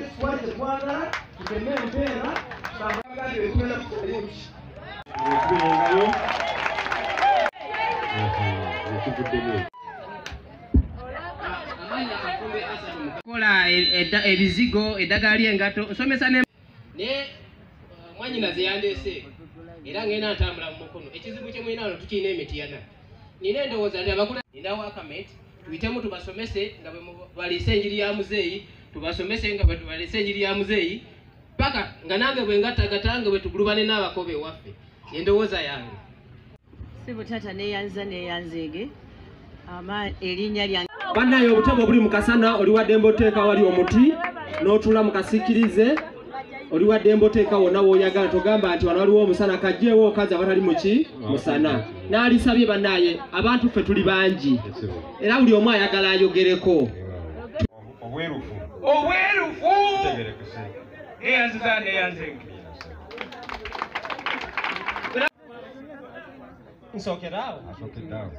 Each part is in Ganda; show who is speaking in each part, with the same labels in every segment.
Speaker 1: Tutwale kyetwagala, tuteme empeera, tambagambye tugenda kusalayo biki.
Speaker 2: Kola ebizigo, eddagala ly'engatto, nsomesa ne mwannyinaze yandeese era ngenda ntambula mu mukono. Ekizibu kye mulina wano tukirina emitiyana. Nina endowooza nti abakula ninawo akameti tuyitemu tubasomese nga bwe baliise enjiri ya muzeeyi, tubasomese nga bwe baliise enjiri ya muzeeyi paka nga nange bwe ngattagatta nga bwe tugulubane n'abakobe ewaffe. Endowooza yange.
Speaker 3: Ssebo taata neeyanza neeyanzeege ama erinnya lyange.
Speaker 4: Bannaye obutebe obuli mu kasana oli wa ddembe oteeka wali omuti n'otuula mu kasiikirize, oli wa ddembe oteeka wonna w'oyagala, togamba nti wano waliwo omusana kajjeewo okazi abatali muki musana. N'alisabye bannaye abantu ffe tuli bangi era buli omu ayagala ayogereko.
Speaker 5: Obwerufu.
Speaker 6: Obwerufu. Neeyanziza neeyanzeege.
Speaker 4: Nsokeraawo.
Speaker 5: Asookeddeawo.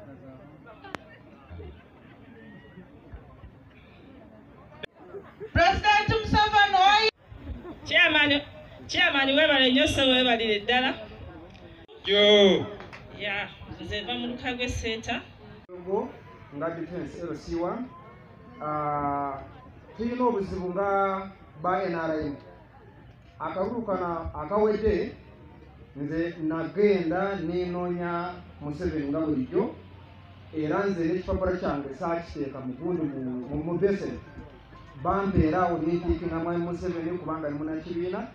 Speaker 7: President Museveni oyi. Chairman webale nnyo ssebo, webalire ddala.
Speaker 5: Yo.
Speaker 7: Ya, nze nva mu luka gw'esseeta.
Speaker 1: Nga defense LC1, tulina obuzibu nga ba NRM. Akalulu kano akawedde nze nagenda nenoonya Museveni nga bulijjo, era nze n'ekipapula kyange saakiteeka mu gundi mu beseni. Bampeera awo nentiikinga mwami Museveni kubanga ndi munnakibiina,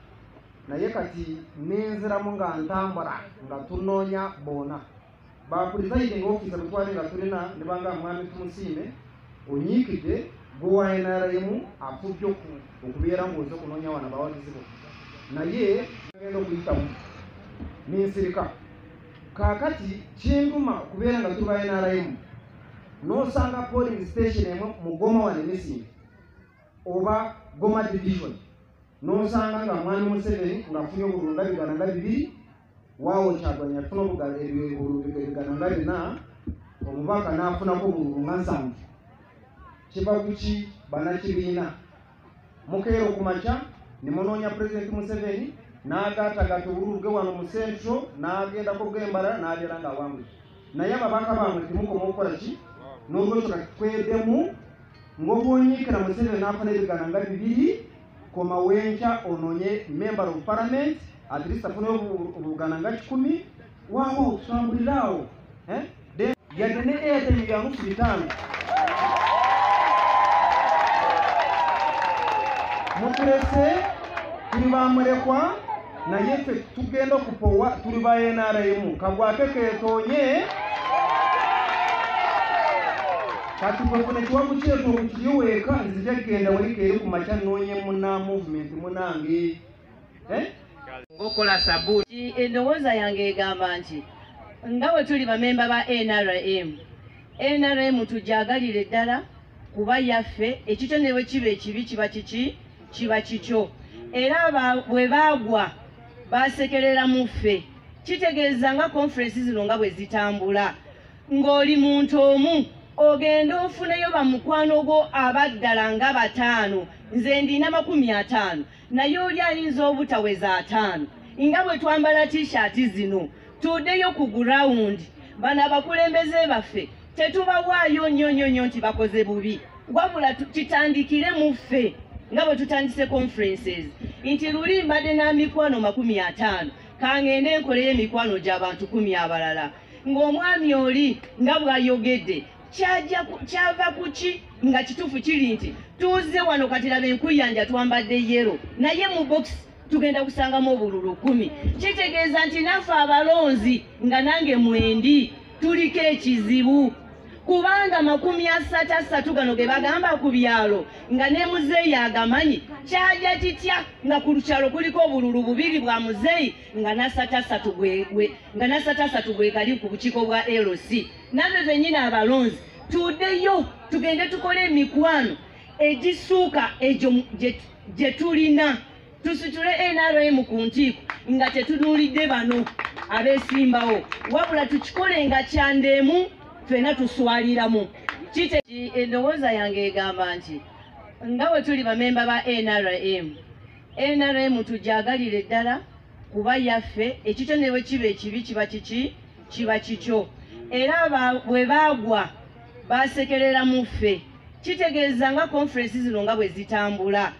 Speaker 1: naye kati nenziramu nga ntambula nga tunoonya bonna. Ba presiding officer bwe twali nga tulina ne banga mwami Tumusiime onyiikidde gwe wa NRM afubye okubeera ng'oze okunoonya wano abawagizi bo, naye ngenda okuyitamu nensirika. Kaakati kinduma okubeera nga tuli ba NRM n'osanga polling station emu mu Goma wano emisinde oba Goma division n'osanga nga mwami Museveni ng'afunye obululu nga bigana nga bibiri, waawo Kyagulanyi afuna obululu bigana nga bina, omubaka n'afunako obululu nga 7. Kiva ku ki? Bannakibiina mukeera okumakya ne munoonya Pulezidenti Museveni n'agaatagaata obululu bwe wano mu Central n'agendako bw'Embarara n'abeera ng'awangudde. Naye ababaka bammwe temukoma okukola ki? N'olwekyo kati tweddemu ng'obwonyiikira Museveni n'afuna ebigana nga bibiri, koma wenkya onoonye member of parliament at least afune obugana nga 10, waawo tutambulire awo. Yadde ne airtime bya 5,000. Mutulese tuli bamulekwa naye ffe tugenda okupowa tuli ba NRM. Kagwake keetoonye kati bwefuna ekiwagu kyetu okukiriweeka nzija kgenda wali keeri ku makya nnoonye muna movement munange.
Speaker 2: Ng'okola sabbuuni.
Speaker 3: Endowooza yange egamba nti nga bwe tuli bamemba ba NRM, NRM tugyagalire ddala kuba yaffe, ekikyo ne bwe kiba ekibi kiba kiki? Kiba kikyo. Era bwe baagwa baasekerera mu ffe. Kitegeeza nga conference zino nga bwe zitambula, ng'oli muntu omu ogenda ofuneyo bamukwano gwo abaddala nga 5, nze ndina 50, naye oli ayinza obutaweza 5. Nga bwe twambala t-shirt zino tuddeyo ku ground, bano abakulembeze baffe tetubawaayo nnyo nnyo nnyo nti bakoze bubi, wabula kitandikire mu ffe nga bwe tutandise conferences nti luli mbadde n'amikwano 50, kangende nkoleyo emikwano gy'abantu 10 abalala. Ng'omwami oli nga bw'ayogedde kyava ku ki nga kituufu kiri nti tuze wano kati laba enkuyanja twambadde yero, naye mu box tugenda kusangamu obululu 10. Kitegeeza nti naffe abalonzi nga nange mwendi tuliko ekizibu, kubanga 33 gano ge bagamba ku byalo nga ne muzeeyi agamanyi kyajja kitya nga ku lukyalo kuliko obululu 2 bwa muzeeyi nga na33 gwe kali ku bukiiko bwa LC. Naffe ffennyini abalonzi tuddeyo tugende tukole emikwano egisuuka egyo gye tulina, tusitule NRM ku ntiiko nga tetunuulidde bano abeesimbawo, wabula tukikole nga kyandeemu ffenna tuswaliramu. Endowooza yange egamba nti Nga bwe tuli bamemba ba NRM, NRM tujagalire ddala kuba yaffe, ekityo ne bwe kiba ekibi kiba kiki, kiba kikyo. Era bwe baagwa basekerera mu ffe. Kitegeeza nga conference zino nga bwe zitambula,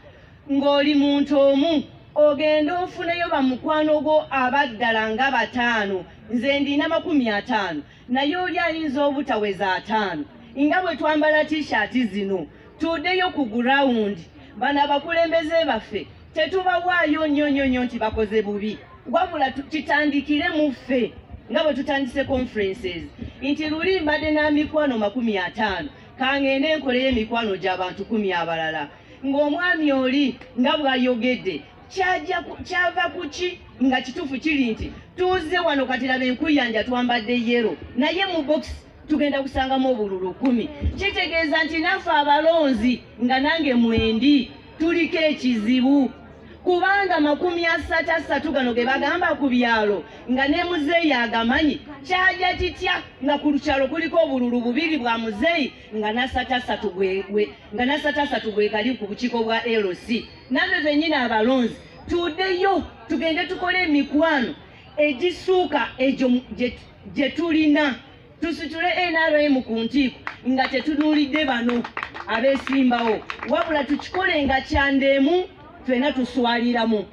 Speaker 3: ng'oli muntu omu ogenda ofuneyo bamukwano gwo abaddala nga 5, nze ndina 50, naye oli ayinza obutaweza 5. Nga bwe twambala t-shirt zino tuddeyo ku ground, bano abakulembeze baffe tetubawaayo nnyo nnyo nnyo nti bakoze bubi, wabula kitandikire mu ffe nga bwe tutandise conferences nti luli mbadde n'amikwano 50, kangende nkoleyo emikwano gy'abantu 10 abalala. Ng'omwami oli nga bw'ayogedde kyava ku ki nga kituufu kiri nti tuze wano kati laba enkuyanja twambadde yero, naye mu box tugenda kusangamu obululu 10. Kitegeeza nti naffe abalonzi nga nange mwendi tuliko ekizibu, kubanga 33 gano ge bagamba ku byalo nga ne muzeeyi agamanyi kyajja kitya nga ku lukyalo kuliko obululu 2 bwa muzeeyi nga na 33 gwe kali ku bukiiko bwa LC. Naffe ffennyini abalonzi tuddeyo tugende tukole emikwano egisuuka egyo gye tulina, tusitule NRM ku ntiiko nga tetunuulidde bano abeesimbawo, wabula tukikole nga kyandeemu ffenna tuswaliramu.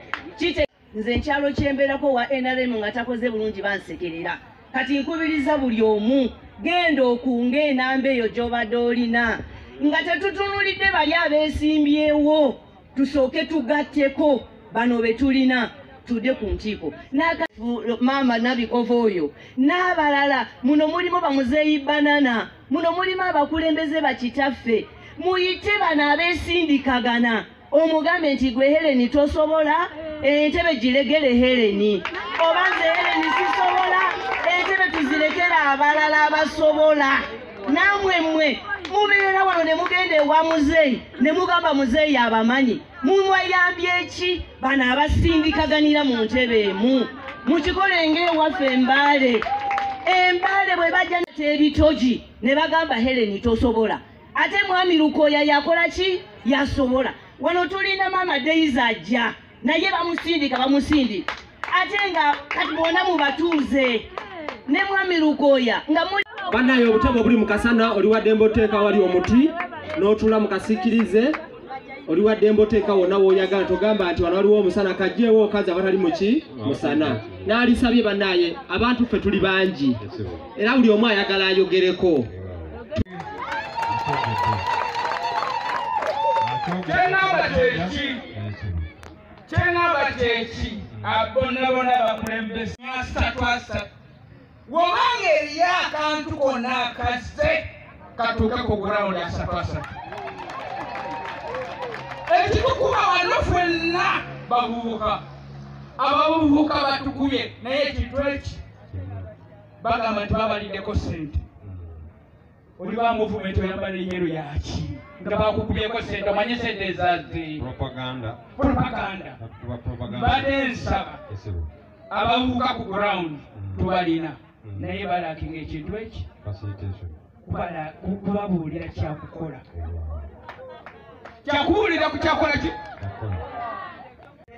Speaker 3: Nze nkyalo kyembeerako wa NRM nga takoze bulungi bansekerera. Kati nkubiriza buli omu genda okunga enamba eyo gy'obadde olina nga tetutunuulidde bali abeesimbyewo, tusooke tugatteko bano be tulina tudde ku ntiiko. Maama Nabikova oyo n'abalala, muno mulimu bamuzeeyi banana, muno mulimu abakulembeze bakitaffe, muyite bano abeesindikagana omugambe nti gwe Heleni tosobola, entebe giregere Heleni, oba nze Heleni sisobola, entebe tuzirekere abalala abasobola. Nammwe mmwe mubeera wano ne mugenda ewa muzeeyi ne mugamba muzeeyi abamanyi, mumwayambye ki bano abasindikaganira mu ntebe emu? Mukikole ng'ewaffe Embaale. Embaale bwe bajja ebitogi ne bagamba Heleni tosobola, ate mwami Lukoya yakola ki? Yasobola. Wano tulina maama Daisy ajja naye bamusindika bamusindika, ate nga kati bonna mubatuuze ne mwami Lukoya nga
Speaker 4: bannaye obutabo obuli mu kasana oli wa ddembe oteeka wali omuti n'otuula mu kasiikirize, oli wa ddembe oteeka wonna w'oyagala, togamba nti wano waliwo omusana kajjeewo okazi abatali muki musana. N'alisabye bannaye abantu ffe tuli bangi era buli omu ayagala ayogereko.
Speaker 6: Kyeŋŋamba kyeki bonna bonna bakulembeze 3 wobanga eriyo akantu konna akazze katuuke ku ground 3. Ekitukuba wano ffenna bavubuka, abavubuka batukubye, naye ekintu eki bagamba nti babaliddeko ssente. Oli ba movement oyambala yero yaki nga bakukubyeko ssente, omanye ssente ezazze
Speaker 5: propaganda.
Speaker 6: Mbadde nsaba abavubuka ku ground tubalina, naye balakinga ekintu eki kubabuulira kyakukola, kyakubuulira ku kyakola ki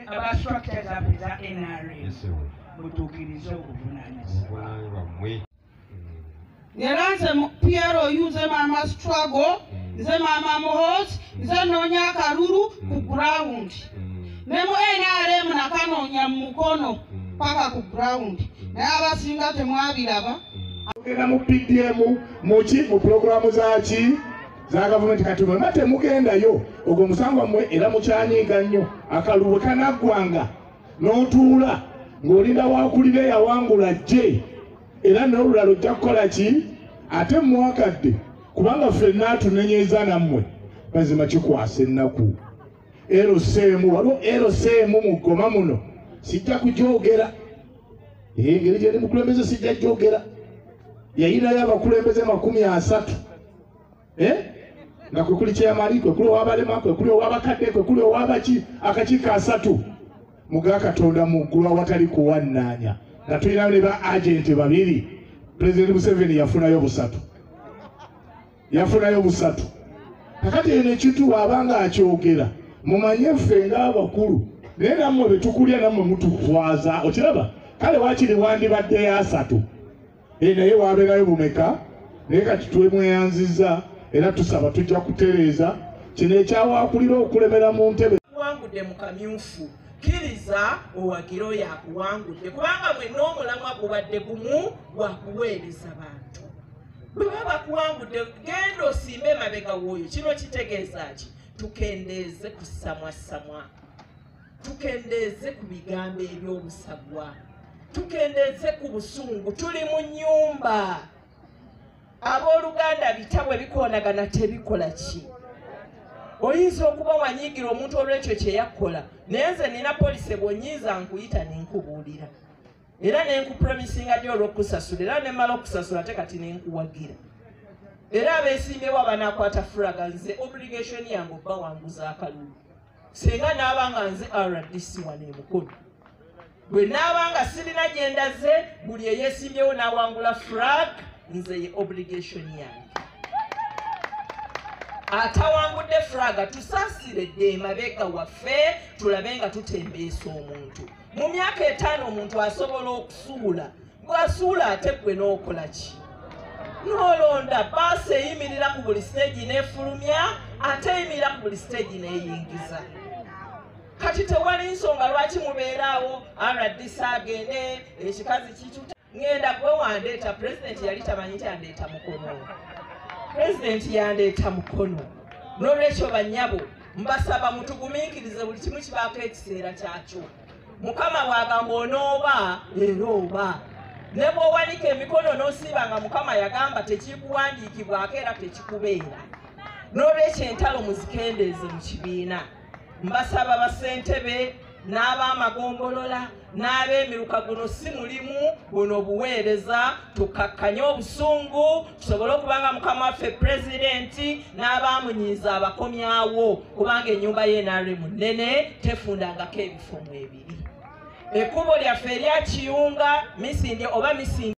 Speaker 6: aba structures zaffe za NRM mutuukirize obuvunaanyizibwa.
Speaker 8: Era nze PLU, nze maama struggle, nze maama Muhoozi, nze nnoonya akalulu ku ground. Ne mu NRM nakanoonya mu mukono paka ku ground, naye abasinga temwabiraba.
Speaker 9: Ogenda mu PDM muki mu pulogulaamu zaki za gavumenti, kati bwemba temugendayo ogwo omusango mmwe era mukyanyiiga nnyo. Akalulu bwe kanaggwanga n'otuula ng'olinda wakulira eyawangula jje, era n'olulala ojja kukola ki ate mwakadde, kubanga ffenna tunenyeza nammwe. Mazima kikwasa ennaku. LCM waliwo LCM mu Goma muno, sijja kugyogera engeri gyeri mukulembeze, sijja gyogera. Yayinayo abakulembeze 30 nga kwe kuli kyeyamali, kwe kuli ow'abalema, kwe kuli ow'abakadde, kwe kuli ow'abaki, akakiiko 3 muga Katonda mu ggulu awatali kuwannaanya, nga tulina ne ba agenti 2. Pulezidenti Museveni yafunayo 3, yafunayo 3. Kakati eno ekintu bw'abanga akyogera mumanye ffe ng'abakulu, naye nammwe be tukulya nammwe mutuswaza. Okiraba? Kale waakiri wandibaddeyo 3, naye wabeerayo bumeka? Naye kati twemweyanzizza era tusaba tujja kutereeza kino ekyawakulira okulemera mu ntebe.
Speaker 10: Kuwangudde mu kamyufu, kkiriza owagire oyo akuwangudde, kubanga mwenna omulamwa gubadde gumu gwa kuweereza bantu. Bwe baba bakuwangudde, genda osimbe emabega w'oyo. Kino kitegeeza ki? Tukendeeze ku ssamwassamwa, tukendeeze ku bigambo eby'obusagwa, tukendeeze ku busungu. Tuli mu nnyumba, abooluganda bitabwe bikoonagana tebikola ki? Oyinza okuba wanyiigira omuntu olw'ekyo kye yakola, naye nze nina poliisi bw'onyiiza nkuyita ne nkubuulira, era ne nkupromisinga ddi olw'okusasula, era ne mmala okusasula ate kati ne nkuwagira. Era abeesimbyewo abanaakwata fulaga, nze obligation yange obbawanguza akalulu. Singa naaba nga nze RDC wano e Mukono, bwe naaba nga sirina gye ndaze, buli eyeesimbyewo n'awangula flag, nze ye obligation yange. Atawangudde fulaga tusaasire dde emabega waffe, tulabe nga tutembeesa omuntu. Mu myaka 5 omuntu asobola okusuula, bw'asuula ate ggwe n'okola ki? N'olonda. Baasi eyimirira ku buli siteegi n'efulumya, ate eyimirira ku buli siteegi n'eyingiza. Kati tewali nsonga lwaki mubeeraawo RDC agende ekikazi kituta. Ngenda gwe wandeeta, pulezidenti yali tamanyi nti andeeta Mukono. Pulezidenti yandeeta Mukono. N'olwekyo bannyabo mbasaba mutugumiikirize, buli kimu kibaako ekiseera kyakyo. Mukama bw'agamba onooba era oba, ne bw'owanika emikono n'osiiba nga Mukama yagamba tekikuwandiikibwako era tekikubeera. N'olwekyo entalo muzikendeeze mu kibiina. Mbasaba bassentebe n'ab'amagombolola n'ab'emiruka, guno si mulimu, buno buweereza. Tukakkanye obusungu tusobole okuba nga mukama waffe pulezidenti n'abaamunyiiza abakomyawo, kubanga ennyumba y'NRM nnene, tefundangako ebifo mu ebiri. Ekkubo lyaffe erya Kiyunga misinde oba misinde.